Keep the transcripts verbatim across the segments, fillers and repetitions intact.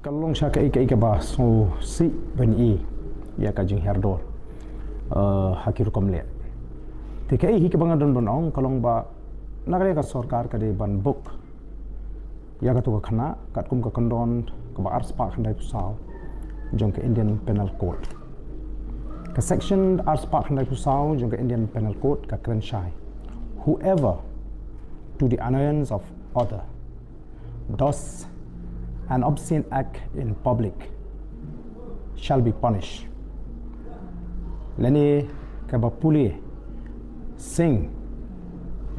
Ka long sha kaei kaei kaba sngewsih ban ïohi ïa ka jinghiar dor, eh, ha ki rukom leh. Te kaei hi kaba nga don ban ong ka long ba na ka liang ka sorkar ka dei ban book ïa kato ka khynnah katkum ka kyndon kaba arspah khyndaiphew saw jong ka Indian Penal Code. Ka section arspah khyndaiphew saw jong ka Indian Penal Code ka kren shai: "Whoever, to the annoyance of other, does an obscene act in public shall be punished." Lane kaba pule, sing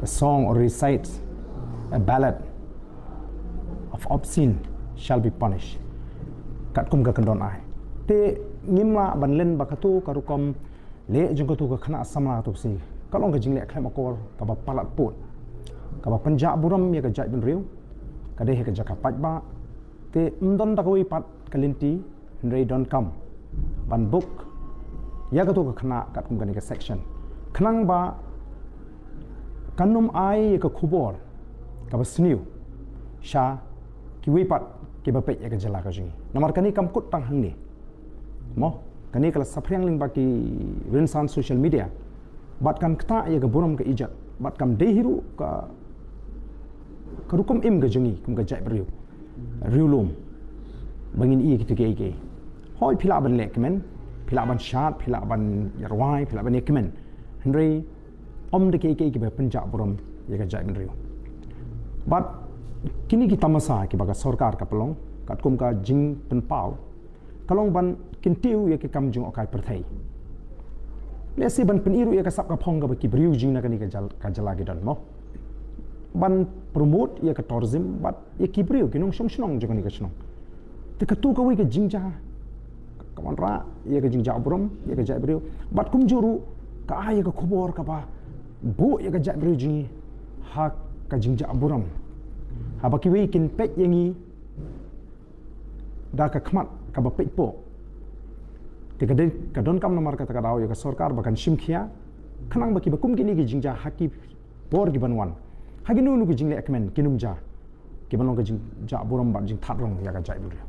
a song or recite a ballad of obscene shall be punished. Katkum ka kyndon ai. Te ngim lah ban len ba kato ka rukom leh jong kato ka khynnah samla kato ka sngi ka long ka jingleh khlem akor kaba palat pud, kaba pynjah burom ïa ka jaitbynriew, ka dei ha ka jaka paidbah. Te ym don da kawei pat ka lynti, hynrei donkam ban book ïa kato ka khynnah katkum kane ka section, khnang ba kan ym ai ïa ka khubor kaba sniew sha kiwei pat kiba peit ïa ka jylla ka jong ngi. Namar kane kam kut tang hangne, mo, kane ka la saphriang lyngba ki rynsan social media, bad kan ktah ïa ka burom ka ijat, bad kam dei hi ruh ka, ka rukom im ka jong ngi kum ka jaitbynriew riewlum ba ngin ïohi ïa kito kiei kiei. Hooid, phi lah ban leh kmen, phi lah ban shad, phi lah ban ïarwai, phi lah ban ïa kmen, hynrei ym da kiei kiei kiba pynjah burom ïa ka jaitbynriew. Bad kine ki tamasa kiba ka sorkar ka pynlong katkum ka jingpynpaw ka long ban kyntiew ïa ki kam jngohkai pyrthei. Lehse ban pyni ruh ïa ka sap ka phong kaba ki briew jong ngi na kane ka jyl-, ka jylla ki don, mo, ban promote ïa ka tourism bad ïa ki briew ki nongshong shnong jong kane ka shnong. Te kato kawei ka jingjia ka wanrah ïa ka jingjah burom ïa ka jaitbynriew, bad kumjuh ruh ka ai ïa ka khubor kaba buh ïa ka jaitbynriew jong ngi ha ka jingjah burom, haba kiwei kin peit ïa ngi da ka khmat kaba peit poh. Te ka dei, ka donkam namar kata ka daw ïa ka sorkar ba kan shim khia, khnang ba kiba kum kine ki jingjia ha ki por ki ban wan, ha kino kino ki jingleh kmen kin ym jia, kiban long ka jingjah burom bad jingthad rong ïa ka jaitbynriew.